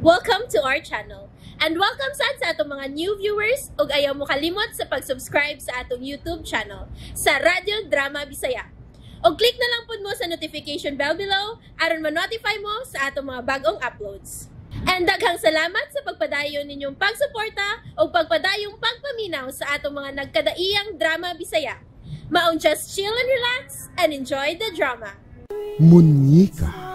Welcome to our channel. And welcome sad sa atong mga new viewers ug ayaw mo kalimot sa pag-subscribe sa atong YouTube channel sa Radyo Drama Bisaya. Og click na lang pud mo sa notification bell below aron ma-notify mo sa atong mga bagong uploads. And daghang salamat sa pagpadayon ninyong pagsuporta ug pagpadayong pagpaminaw sa atong mga nagkadaiyang drama Bisaya. Maong just chill and relax and enjoy the drama. Munyika.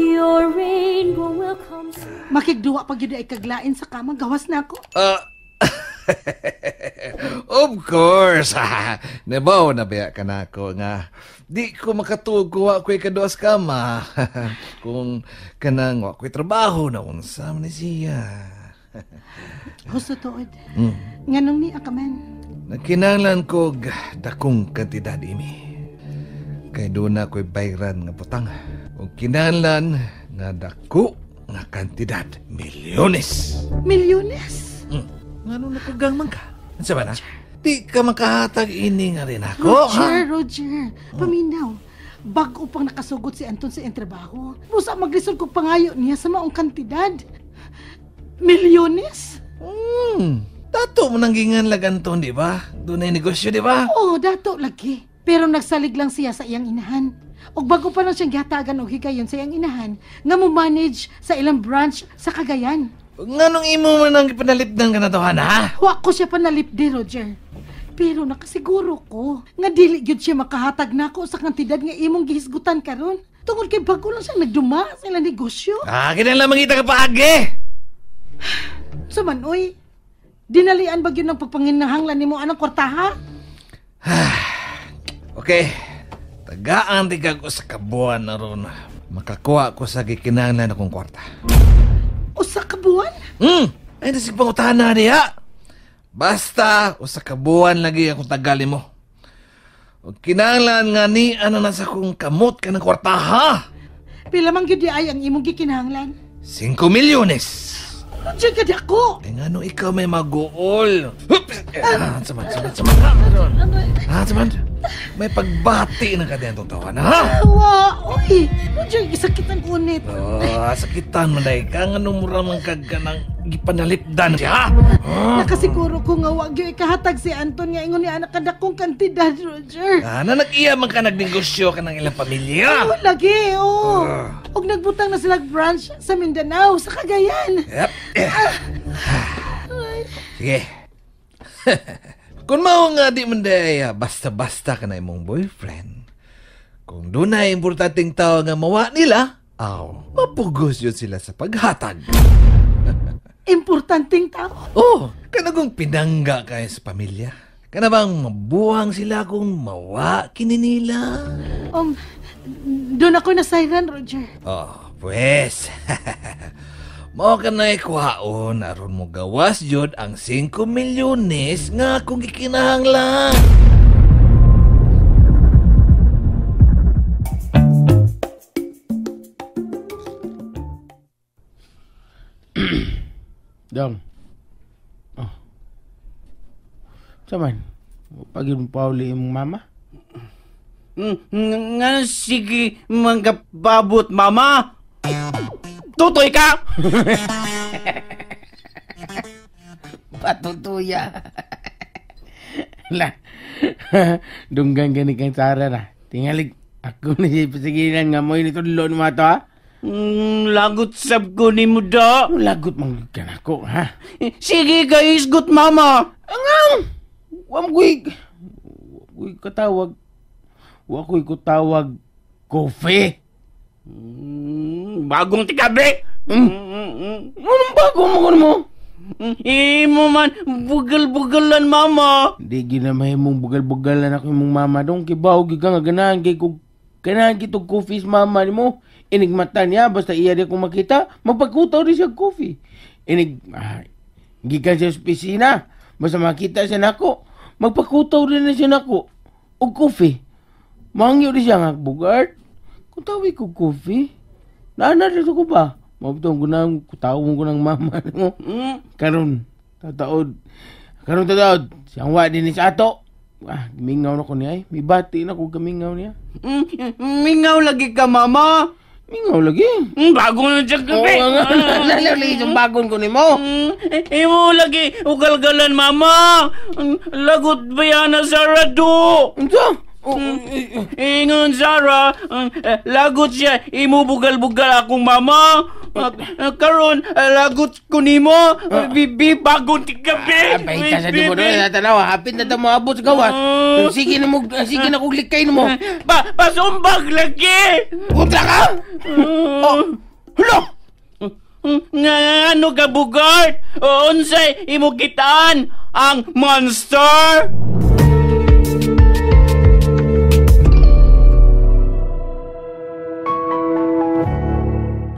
Your rainbow will come soon. Makigduwa pag yun ay kaglain sa kama, gawas na ako. Of course. Nabaw na baya ka na ako nga. Di ko makatugo ako'y kaduas kama. Kung kanang ako'y trabaho na unsa man ni siya. Husto tuod. Nganong ni akaman? Nagkinahanglan ko og dakong kantidad imi. Kay doon na ako'y bayran nga butang. Ug kinahanglan nga dako nga kantidad. Milyones. Milyones? Ngano napugang man ka? Unsa ba na? Di ka makahatag ini nga rin ako, Roger, ha? Roger. Paminaw. Bago pang nakasugot si Anton sa iyang trabaho. Busa maglisod kog pangayo niya sa maong kantidad. Milyones? Dato mo nang gingan lag Anton, di ba? Doon ay negosyo, di ba? Oo, dato lagi. Pero nagsalig lang siya sa iyang inahan. Og bago pa lang siyang gihatagan og higayon sa iyang inahan nga mo manage sa ilang branch sa Cagayan. Nganong imo man ang gipanalipdan ka na to, ha? Wa ko siya panalipdi, Roger. Pero nakasiguro ko nga dili gyud siya makahatag nako sa kantidad nga imong gihisgutan karon. Tungod kay bago lang siya nagduma sa ilang negosyo. Ah, kinahanglan mangita ka paagi. Sa man, oy. Dinalian ba gyud ng pagpanginahanglan nimo anang kwartaha? Okay. Tagaan di kag usa ka buwan na ron. Makakuha ko sa gikinahanglan akong kwarta. Usa ka buwan? Ay, nasig pangutana niya. Basta, usa ka buwan lagi akong tagali mo. O kinahanglan nga ni ano na sa kong kamot ka ng kwarta, ha? Pila man gyud di ay ang imong gikinahanglan? 5 milyones. Roger, kadi ako. Ay, nga no, ikaw may mag-uol. Ah, saman, saman, saman. Ah, saman. May pagbati na ka din itong tawa na, ha? Awa, uy. Roger, gisakitan ko ulit. Oh, sakitan man dahil ka. Nga nung mura man kag ka ng gipanalipdan siya, ha? Nakasiguro ko nga wag yung ikahatag si Anton nga ingon ni anak kadakong kantidad, Roger. Ah, na nag-iya man ka nagnegosyo ka ng ilang pamilya. Oo, lagi, oo. Og nagbutang na sila branch sa Mindanao, sa Cagayan. Yep. Sige. Kung mao nga di man day, basta-basta ka na imong boyfriend. Kung doon na importanteng tao nga mawa nila, aw, mapugos yun sila sa paghatag. Importanteng tao? Oh, kanagong pinangga kayo sa pamilya. Kana bang mabuhang sila kung mawa kini nila? Doon ako nasayran, Roger. Oh, pues. Mao ka na ikuhaon aron mo gawas jud ang 5 milyones nga akong gikinahanglan. Dong. Oh. Saman, pagin mo pauli imong mama? Nga sige manggababot, mama. Tutoy ka! Patutuya. La. Dunggan gani kang Sara na. Tingalig, ako na siya pasigilan nga mo initudlo ni mga to, ha? Lagot sab ko ni mo da. Lagot man ka na ko, ha? Sige ka, isgot, mama. Angang! Wa ko'y katawag. Wa ko'y kutawag coffee. Bagong tikabi. Anong bago mo kuno mo? Imo man, bugal-bugalan, mama. Di ginamay mong bugal-bugalan ako imong mama dong. Kibaw, giga nga ganahan kay kog ganahan kitog coffee sa mama ni mo. Inig mata niya, basta iya di akong makita, magpagkutaw di siya coffee. Inig, gikan siya sa opisina, basta makita siya nako, magpakutaw din na siya nako. Og coffee. Mangyo di siya nga, Bugart. Kutawi ko coffee. Naana dito ko ba? Mabutong ko na, kutawon ko ng mama mo. Karon, tataod. Karon tataod. Siyang wa din sa ato. Ah, mingaw na ko niya ay. Mibati na ko kamingaw niya. Mingaw lagi ka, mama. Mingaw lagi. Bago na siya gabi. Oo nga. Lalaw lagi sa bagon ko nimo. Imo lagi ugalgalan mama. Lagot ba yan na Sarah do? Unsa? Ingon Sarah, lagot siya imo bugal-bugal akong mama. Karon lagot ko nimo. Bibi bagon ti gabi. Baita sa di mo doon tanaw, hapit na ta moabot sa gawas. Sige na mo, sige na kog likay nimo. Pasumbag lagi. Putra ka? Oh, hulo. Nga ano ka Bugart? Unsay imo kitaan ang monster?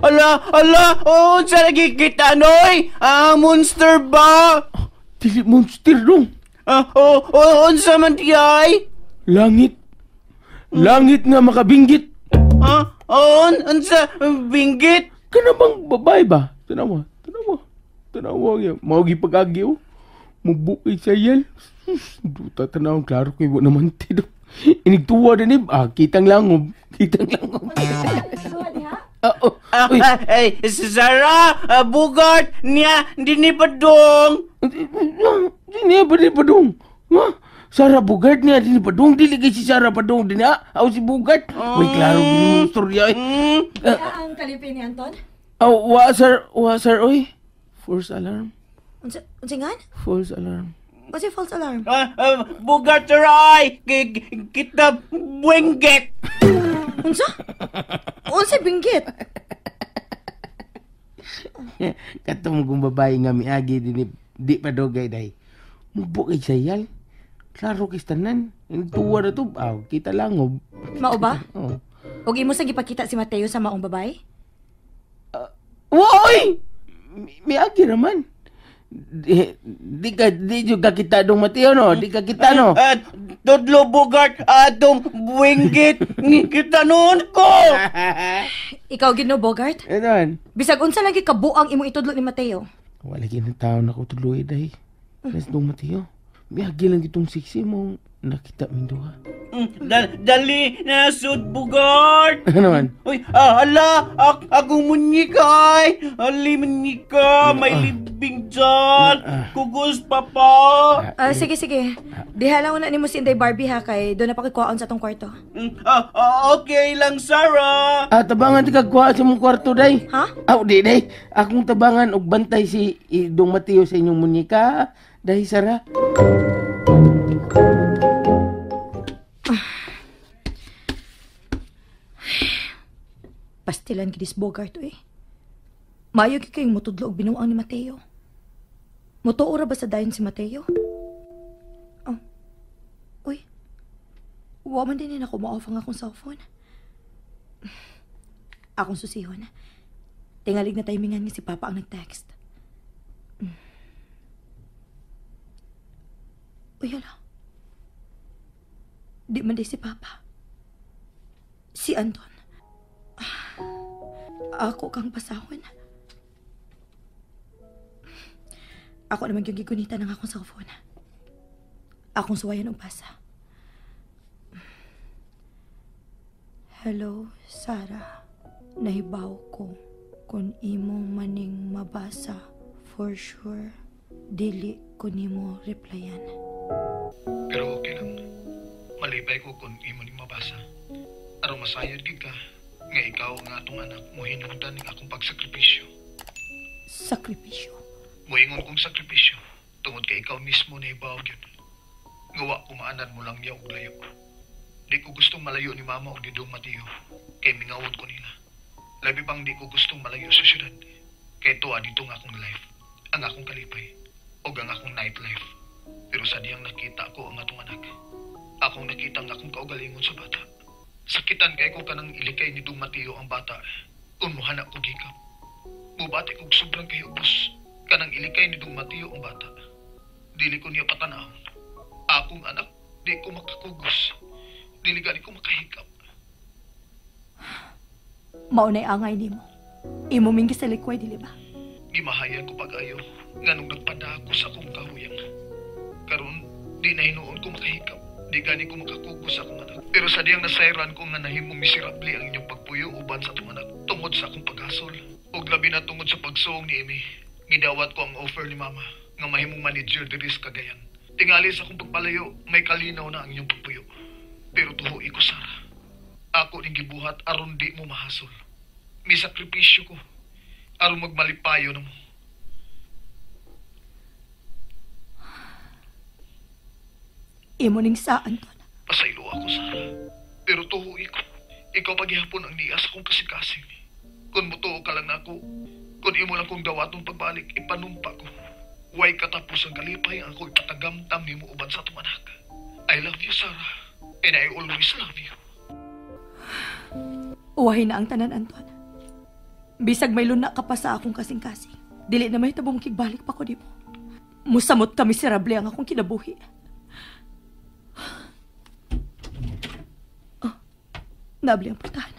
Ala, ala, unsa lagi kita noy? Ang monster ba? Dili monster dong. Unsa man di ay? Langit. Langit nga makabinggit. Unsa binggit? Kana bang babae ba? Tanawa, tanawa. Tanawa gyud. Mao gipag-agi oh. Mubukay sa yel. Duta tanaw klaro kay wa naman ti do. Inigtuwa din kitang langob, kitang langob. Ay, Sarah, Bugart, niya, dini pa dong. Dini pa di pa dong. Ha? Sarah Bugart niya, dini pa dong. Dili kay si Sarah pa dong. Dini, aw si Bugart. Uy, klaro, gini mo storya. Kaya ang kalipin ni Anton? Oh, wa, sir, oy. False alarm. Unsa nga? False alarm. What's your false alarm? Bugart, sir, ay. Kita buwengget. Unsa? Unsa binggit? Katong kung babae nga miagi dinhi di pa dugay day. Mubo kay sayal. Klaro kay tanan. Tuwa na to. Aw, kita langob. Mao ba? Oh. Og imo sa gipakita si Mateo sa maong babae? Woy! Miagi raman. Di ka kita dong Mateo no, di ka kita no. Tudlo Bugart atong buwinggit kita noon ko. Ikaw gid no Bogart? Edan. Bisag unsa lagi kabuang imong itudlo ni Mateo? Wala gyud na taon ako tudloy day. Nas dong Mateo. Miagi lang gitong siksi mo nakita min duha. Dali na sud Bugart. Ano man? Uy, hala, akong munyika ay. Ali munyika, may libing dyan. Kugos papa. Sige, sige. Diha lang una nimo si Inday Barbie ha kay doon na pakikuhaon sa tong kwarto. Okay lang, Sarah. Tabangan ti kagkuha sa mong kwarto day. Ha? Aw, di day. Akong tabangan og bantay si Dong Mateo sa inyong munyika. Day, Sarah. Pastilan kidis Bogart eh. Maayo gyud kayong mutudlo og binuang ni Mateo. Mutuo ra ba sa dayon si Mateo? Oh. Uy. Wa man din ako ma-off ang akong cellphone. Akong susihon. Tingalig na timingan nga si Papa ang nag-text. Uy, hala. Di man di si Papa. Si Anton. Ako kang pasahon. Ako naman yung gigunita ng akong cellphone. Akong suwayan og basa. Hello, Sarah. Nahibaw ko kung imo maning mabasa. For sure, dili ko nimo replyan. Pero okay lang. Malipay ko kung imo ning mabasa. Aron masayod gid ka nga ikaw nga atong anak mo hinungdan ning akong pagsakripisyo. Sakripisyo? Moingon kong sakripisyo tungod kay ikaw mismo nahibaw gyud. Nga wa kumaanan mo lang niya og layo. Di ko gustong malayo ni mama og ni Dong Mateo kay mingawon ko nila. Labi pang di ko gustong malayo sa syudad kay tuwa dito ang akong life, ang akong kalipay og ang akong nightlife. Pero sa diyang nakita ko ang atong anak, akong nakita ang akong kaugalingon sa bata. Sakitan kay ko kanang ilikay ni Dong Mateo ang bata kung muhanak ko gikap. Mubati kog sobrang kahiubos kanang ilikay ni Dong Mateo ang bata. Dili ko niya patanahon. Akong anak, di ko makakugos. Dili gani ko makahikap. Maunay angay nimo. Imo ming gisalikway, dili ba? Gimahayan ko pag-ayo nganong nagpada ako sa akong kahuyang. Karon di na hinuon ko makahikap. Di gani ko makakugos sa akong anak. Pero sa diyang nasayran ko nga nahimong miserable ang inyong pagpuyo uban sa atong anak tungod sa akong paghasol. Ug labi na tungod sa pagsuong ni Amy. Gidawat ko ang offer ni Mama nga mahimong manager diri sa Cagayan. Tingali sa akong pagpalayo, may kalinaw na ang inyong pagpuyo. Pero tuhoy ko, Sarah. Ako ning gibuhat aron di mo mahasol. Misakripisyo ko aron magmalipayo na mo. Imo ning sa, Anton. Pasaylo ako, Sarah. Pero tuhoy ko. Ikaw paghihapon ang niya sa akong kasing-kasing. Kung mutuo ka lang nako, kung imo lang kong dawaton pagbalik, ipanumpa ko. Way katapos ang kalipay ang ako ipatagamtam nimo uban sa atong anak. I love you, Sarah. And I always love you. Uwahin na ang tanan, Anton. Bisag may luna ka pa sa akong kasing-kasing. Dili na may tabong kigbalik pa ko di mo. Musamot ka miserable ang akong kinabuhi. Oh, nabli ang putahan.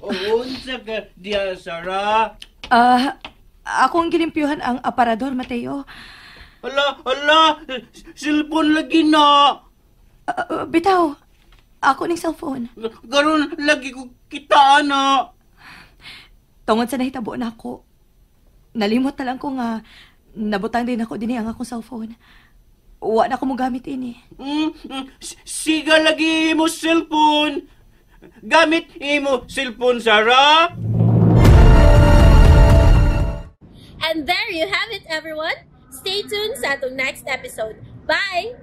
Unsa ka diya, Sarah? Ako ang gilimpyuhan ang aparador, Mateo. Hala, hala! Cellphone lagi na! Bitaw, ako ning cellphone. Garon lagi ko kitaan na. Tungod sa nahitabo na ako, nalimot na lang ko nga nabutang din ako dinhi ang akong cellphone. Wa na ko mo gamit ini. Siga lagi mo cellphone. Gamit imo cellphone, Sarah. And there you have it, everyone. Stay tuned sa atong next episode. Bye!